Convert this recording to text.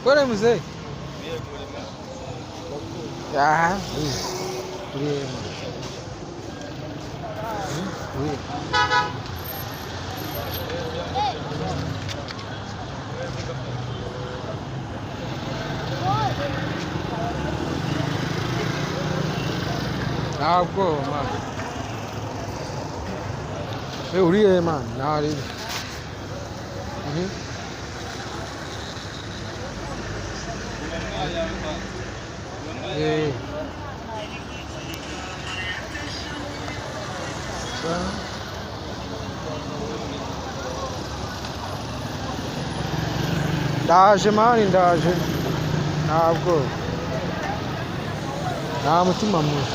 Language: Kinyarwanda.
Pole mzee. Ah, uriye man. Uriye. Ntabwo man. Uriye man, ntari. Eh. Ndaje man, ndaje. Ntabwo. Nta mutima mubi.